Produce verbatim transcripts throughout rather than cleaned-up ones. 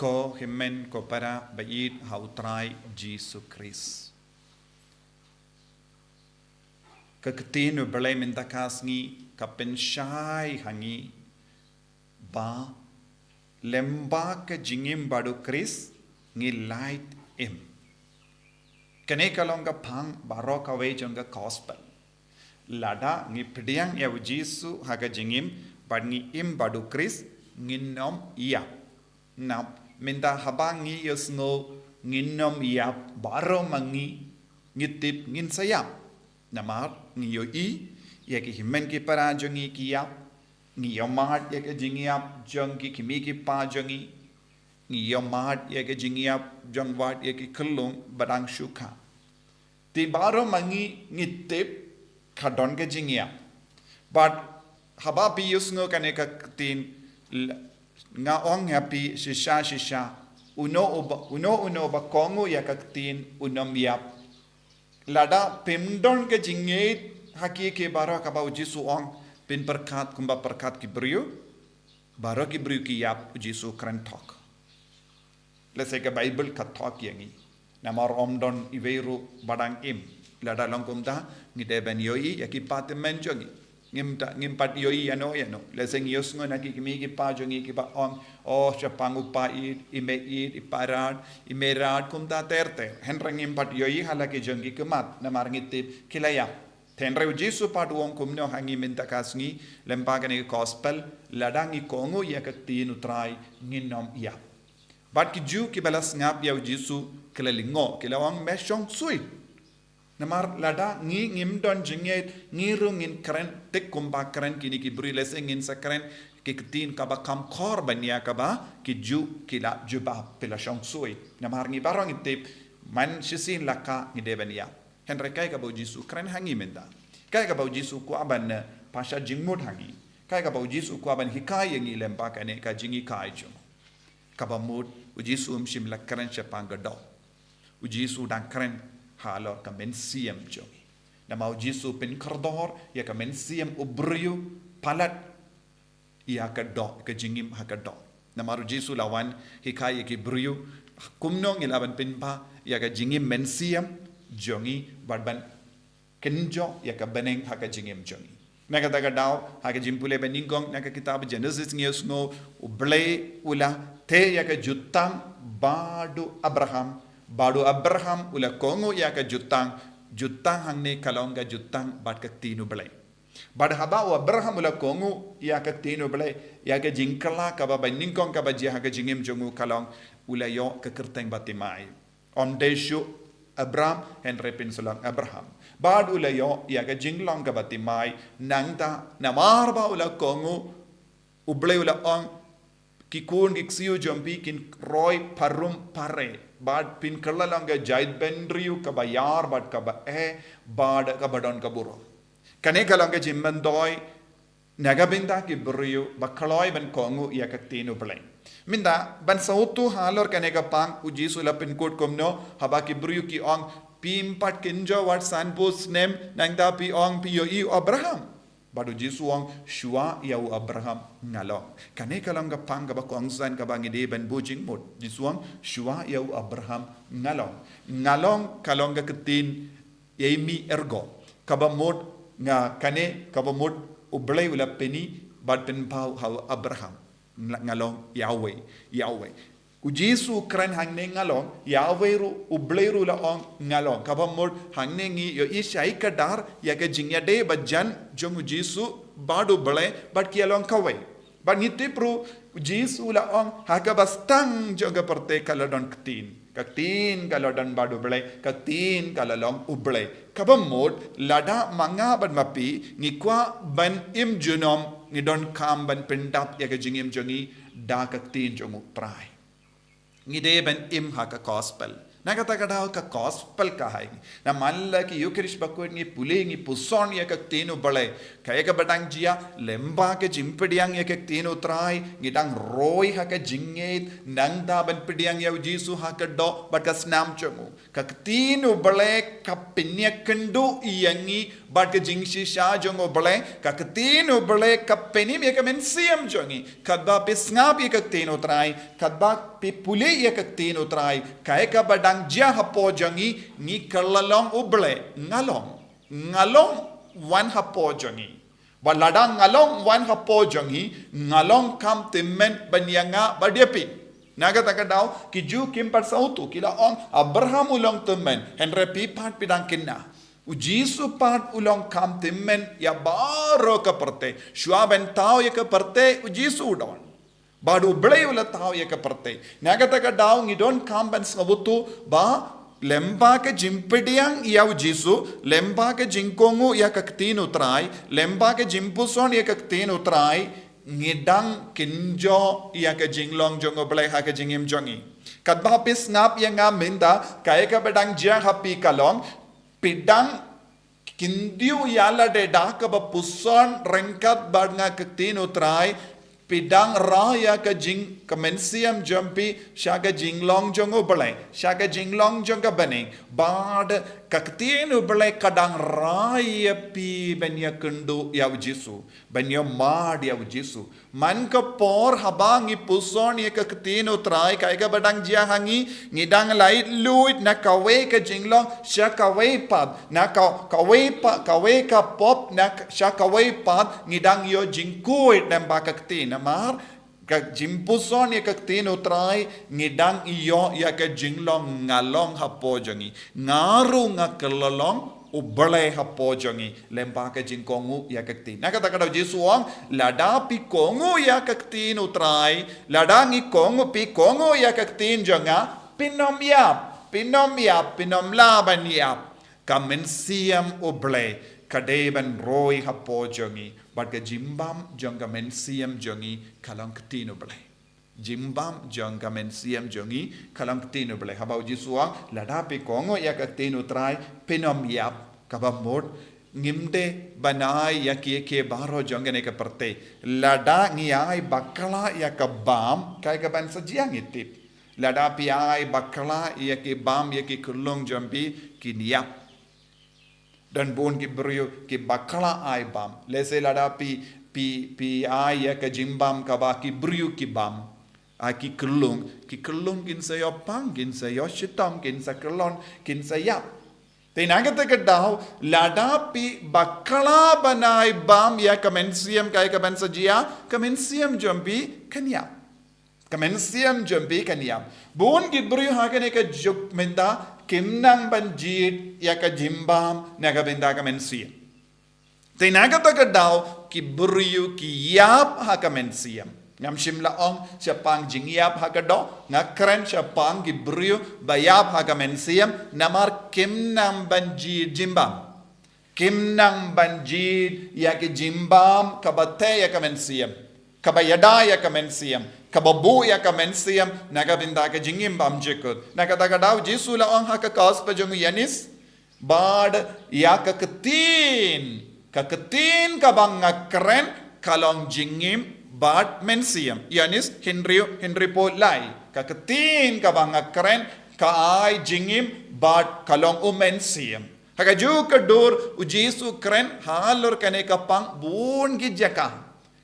Ko hynmen ko para ba ïeit ha u Trai Jisu Khrist. Ka ktien u Blei mynta ka sngi ka pynshai ha ngi ba lem bad ka jingim bad u Khrist ngi lait im. Kane ka long ka phang baroh kawei jong ka gospel. Lada ngi pdiang ïa u Jisu ha ka jingim bad ngi im bad u Khrist, ngin ym ïap. Nap, mynta haba ngi ïohsngew ngin ym ïap, baroh ma ngi ngi tip ngin sa ïap. Namar ngi ïohi ïa ki hynmen ki para jong ngi ki ïap. Ngi ïohmad ïa ka jingïap jong ki kmie ki kpa jong ngi. Ngi ïohmad ïa ka jingïap jong wat ïa ki khyllung ba dang shu kha. Te baroh ma ngi ngi tip ka don ka jingïap. Bad haba phi ïohsngew kane ka ktien, nga ong ïa phi shisha shisha, uno uba, uno uno ba kohnguh ïa ka ktien un ym ïap. Lada phim don ka jingngeit ha ki ki baroh kaba u Jisu ong, phin pyrkhat kumba pyrkhat ki briew. Baroh ki briew ki ïap, u Jisu kren thok. Lehse ka Baibl ka thok ïa ngi. Namar ym don iwei ruh ba dang im. Lada long kumta, ngi dei ban ïohi ïa ki kpa tymmen jong ngi. Ngim da, ngim pat ïohi ïano ïano. Lehse ngi ïohsngew na ki kmie ki kpa jong ngi kiba ong, oh, shaphang u kpa ïeit, i mei ïeit, i kpa rad, i mei rad, kumta ter ter. Hynrei ngim pat ïohi ha la ki jong ki khmat, namar ngi tip ki la ïap. Hynrei u Jisu pat u ong kumno ha ngi mynta ka sngi, lem bad kane ka gospel, lada ngi kohnguh ïa ka ktien u Trai, ngin ym ïap. Bad ki Jiw kiba la sngap ïa u Jisu ki la lyngngoh, ki la ong, me shong suit. Namar lada ngi ngim don jingngeit, ngi ruh ngin kren thik kumba kren kine ki briew, lehse ngin sa kren ki ktien kaba kham khor ban ïa kaba ki Jiw ki la jubab, phi la shong suit. Namar ngi baroh ngi tip, man shisien la kha ngi dei ban ïap. Hynrei kaei kaba u Jisu kren ha ngi mynta. Kaei kaba u Jisu kwah ban, eh, pasha jingmut ha ngi. Kaei kaba u Jisu kwah ban hikai ïa ngi lem bad kane ka jinghikai jong u. Kaba mut u Jisu um shym la kren shaphang ka doh. U Jisu dang kren halor ka mynsiem jong ngi. Namar u Jisu pynkordor ïa ka mynsiem u briew palat ïa ka doh, ka jingim ha ka doh. Namar u Jisu la wan hikai ïa ki briew kumno ngi lah ban pynbha ïa ka jingim mynsiem jong ngi bad ban kynjoh ïa ka bneng ha ka jingim jong ngi. Na kata ka daw, ha ka jingpule ba nyngkong na ka kitab Genesis ngi ïohsngew, u Blei u la theh ïa ka jutang bad u Abraham, bad u Abraham u la kohnguh ïa ka jutang, jutang hangne ka long ka jutang bad ka ktien u Blei. Bad haba u Abraham u la kohnguh ïa ka ktien u Blei, ïa ka jingkylla kaba ba nyngkong kaba jia ha ka jingim jong u ka long, u la ïoh ka kyrteng ba thymmai. Ym dei shuh Abram, hynrei phin sa long Abraham. Bad u la ïoh ïa ka jinglong kaba thymmai, nangta namar ba u la kohnguh, u Blei u la ong, ki khun ki ksiew jong phi kin roi pharum phare. Bad phin kylla long ka jaitbynriew kaba ïar bad kaba eh, bad kaba don ka burom. Kane ka long ka jingmyntoi na ka bynta ki briew ba kloi ban kohnguh ïa ka ktien u Blei. Mynta ban sngewthuh halor kane ka phang u Jisu la pynkut kumno haba ki briew ki ong phim pat kynjoh wat sanphew snem nangta phi ong phi ïohi u Abraham. Bad u Jisu u ong shuwa ïa u Abraham nga long. Kane ka long ka phang kaba kongsan kaba ngi dei ban buh jingmut. Jisu u ong shuwa ïa u Abraham nga long. Nga long ka long ka ktien ïa i mih ergo. Kaba mut nga kane, kaba mut u Blei u la pyni bad pynpaw ha u Abraham. Nga, nga long Yahweh, Yahweh. U Jisu u kren hangne nga long, Yahweh ruh, u Blei ruh u la ong nga long. Kaba mut hangne ngi ïohi shai kdar ïa ka jingïadei ba jan jong u Jisu bad u Blei bad ki ïa long kawei. Bad ngi tip ruh, u Jisu u la ong, ha kaba sdang jong ka pyrthei ka la don ktien. Ka ktien ka la don bad u Blei, ka ktien ka la long u Blei. Kaba mut, lada ma nga bad ma phi, ngi kwah ban im junom, ngi donkam ban pyndap ïa ka jingim jong ngi, da ka ktien jong u Trai. Ngi dei ban im ha ka gospel. Na kata ka daw ka gospel ka ha ïa ngi. Na man la ki Eucharist bakhuid ngi pule ngi puson ïa ka ktien u Blei. Kaei kaba dang jia, lyngba ka jingpdiang ïa ka ktien u Trai, ngi dang roi ha ka jingngeit, nangta ban pdiang ïa u Jisu ha ka doh bad ka snam jong u. Ka ktien u Blei ka pynïakynduh ïa ngi bad ka jingshisha jong u Blei, ka ktien u Blei ka pynim ïa ka mynsiem jong ngi. Katba phi sngap ïa ka ktien u Trai, katba phi pule ïa ka ktien u Trai, kaei kaba dang jia hapoh jong ngi, ngi kylla long u Blei, nga long, nga long wan hapoh jong ngi. Bad lada nga long wan hapoh jong ngi, nga long kham tymmen ban ïa nga bad ïa phi. Na kata ka daw, ki Jiw kim pat sngewthuh, ki la ong, Abraham u long tymmen, hynrei phi pat phi dang khynnah. U Jisu pat u long kham tymmen ïa baroh ka pyrthei. Shuwa ban thaw ïa ka pyrthei, u Jisu u don. Bad u Blei u la thaw ïa ka pyrthei. Na kata ka daw ngi donkam ban sngewthuh ba lyngba ka jingpdiang ïa u Jisu, lyngba ka jingkohnguh ïa ka ktien u Trai, lyngba ka jingpuson ïa ka ktien u Trai, ngi dang kynjoh ïa ka jinglong jong u Blei ha ka jingim jong ngi. Katba phi sngap ïa nga mynta, kaei kaba dang jia ha phi ka long, phi dang kyntiew ïa lade da kaba puson ryngkat bad nga ka ktien u Trai, phi dang rah ïa ka jing, ka mynsiem jong phi sha ka jinglong jong u Blei, sha ka jinglong jong ka bneng, bad ka ktien u Blei ka dang rah ïa phi ban ïakynduh ïa u Jisu, ban ïamad ïa u Jisu. Man ka por haba ngi puson ïa ka ktien u Trai, kaei kaba dang jia ha ngi, ngi dang lait luid na kawei ka jinglong sha kawei pat, na ka, kawei pat, kawei ka pop, na ka, sha kawei pat, ngi dang ïoh jingkhuid lyngba ka ktien. Namar ka jingpuson ïa ka ktien u Trai, ngi dang ïoh ïa ka jinglong nga long hapoh jong ngi. Nga ruh nga kylla long u Blei hapoh jong ngi, lyngba ka jingkohnguh ïa ka ktien. Na kata ka daw Jisu u ong, lada phi kohnguh ïa ka ktien u Trai, lada ngi kohnguh, phi kohnguh ïa ka ktien jong nga, phin ym ïap, phin ym ïap, phin ym lah ban ïap. Ka mynsiem u Blei ka dei ban roi hapoh jong ngi, bad ka jingbam jong ka mynsiem jong ngi ka long ktien u Blei. Jingbam jong ka mynsiem jong ngi ka long ktien u Blei. Haba u Jisu u ong, lada phi kohnguh ïa ka ktien u Trai, phin ym ïap, kaba mut, ngim dei ban ai ïa kiei kiei baroh jong kane ka pyrthei. Lada ngi ai bakla ïa ka bam, kaei kaban sa jia ngi tip. Lada phi ai bakla ïa ki bam, ïa ki khyllung jong phi, kin ïap. Don bun ki briew ki bakla ai bam. Lehse lada phi, phi, phi ai ïa ka jingbam kaba ki briew ki bam, ai ki khyllung, ki khyllung kin sa ïoh pang, kin sa ïoh shitom, kin sa kyllon, kin sa ïap. Te na kata ka daw, lada phi bakla ban ai bam ïa ka mynsiem, kaei kaban sa jia, ka mynsiem jong phi kan ïap. Ka mynsiem jong phi kan ïap. Bun ki briew ha kane ka juk mynta kim nang ban jied ïa ka jingbam na ka bynta ka mynsiem. Te na kata ka daw ki briew ki ïap ha ka mynsiem. Ngam shym la ong shaphang jingïap ha ka doh, nga kren shaphang ki briew ba ïap ha ka mynsiem, namar kim nang ban jied jingbam. Kim nang ban jied ïa ki jingbam kaba theh ïa ka mynsiem, kaba ïada ïa ka mynsiem, kaba buh ïa ka mynsiem na ka bynta ka jingim bymjukut. Na kata ka daw Jisu u la ong ha ka gospel jong u Ïoannis, bad ïa ka ktien, ka ktien kaba nga kren ka long jingim bad mynsiem. Ïoannis hynriew, hynriewphew lai. Ka ktien kaba nga kren ka ai jingim bad ka long u mynsiem. Ha kajuh ka dur u Jisu u kren halor kane ka pang bun ki jaka.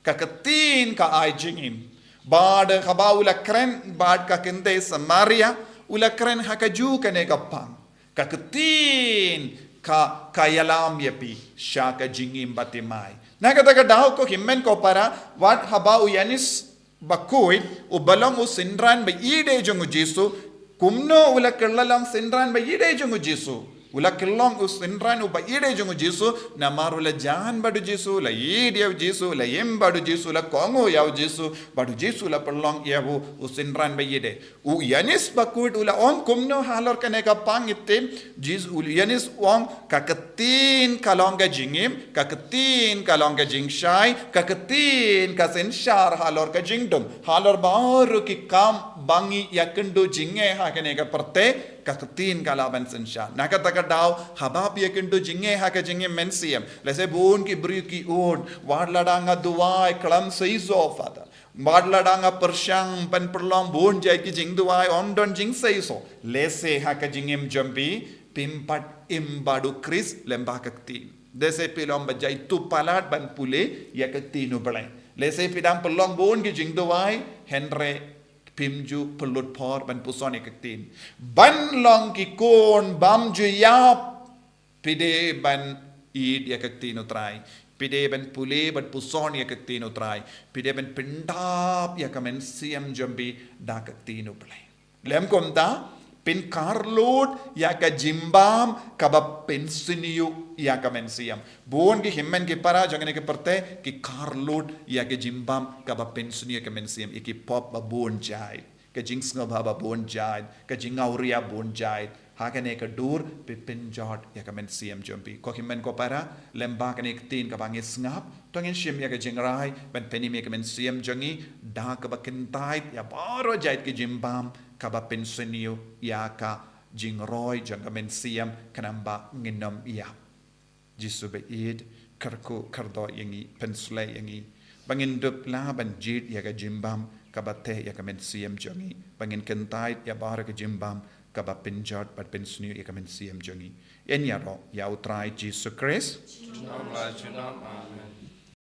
Ka ktien ka ai jingim. Bad haba u la kren bad ka kynthei Samaria, u la kren ha kajuh kane ka pang. Ka ktien ka, ka ïalam ïa phi sha ka jingim bathymmai. Na kata ka daw ko hynmen ko para, wat haba u Ïoannis Bakhuid, uba long u synran ba ïeit jong u Jisu, kumno u la kylla long synran ba ïeit jong u Jisu. U la kylla long u synran uba ïeit jong u Jisu, namar u la jan bad u Jisu, u la ïeit ïa u Jisu, u la im bad u Jisu, u la kohnguh ïa u Jisu, bad u Jisu u la pynlong ïa u, u synran ba ïeit. U Ïoannis Bakhuid u la ong kumno halor kane ka pang, ngi tip, Jisu, u Ïoannis u ong ka ktien ka long ka jingim, ka ktien ka long ka jingshai, ka ktien ka synshar halor ka jingdum, halor baroh ki kam ba ngi ïakynduh jingeh ha kane ka pyrthei, Ka ktien ka lah ban synshar. Na kata ka daw, haba phi ïakynduh jingeh ha ka jingim mynsiem, lehse bun ki briew ki ong, wat lada nga duwai khlem seisoh, Father. Wat lada nga pyrshang ban pynlong bun jait ki jingduwai, ym don jingseisoh. Lehse ha ka jingim jong phi, phim pat im bad u Khrist lyngba ka ktien. Lehse phi long ba jait u palat ban pule ïa ka ktien U Blei. Lehse phi dang pynlong bun ki jingduwai, hynrei phim ju pynlut por ban puson ïa ka ktien. Ban long ki khun bym ju ïap, phi dei ban ïeit ïa ka ktien U Trai. Phi dei ban pule, ban puson ïa ka ktien U Trai. Phi dei ban pyndap ïa ka mynsiem jong phi da ka ktien U Blei. Lym kumta, phin kharlut ïa ka jingbam kaba pynsniew ïa ka mynsiem. Bun ki hynmen ki para jong kane ka pyrthei, ki kharlut ïa ka jingbam kaba pynsniew ïa ka mynsiem, ïa ki pop ba bun jait, ka jingsngewbha ba bun jait, ka jingngawria bun jait. Ha kane ka dur, phi pynjot ïa ka mynsiem jong phi. Ko hynmen ko para, lyngba kane ka ktien kaba ngi sngap, to ngin shim ïa ka jingrai ban pynim ïa ka mynsiem jong ngi da kaba kyntait ïa baroh jait ki jingbam kaba pynsniew ïa ka jingroi jong ka mynsiem, khnang ba ngin ym ïap. Jisu ba ïeit, kyrkhu kyrdoh ïa ngi, pynshlei ïa ngi, ba ngin dup lah ban jied ïa ka jingbam kaba teh ïa ka mynsiem jong ngi, ba ngin kyntait ïa baroh ka jingbam kaba pynjot bad pynsniew ïa ka mynsiem jong ngi. Yn ïaroh ïa U Trai Jisu Khrist. Junom la junom, amen.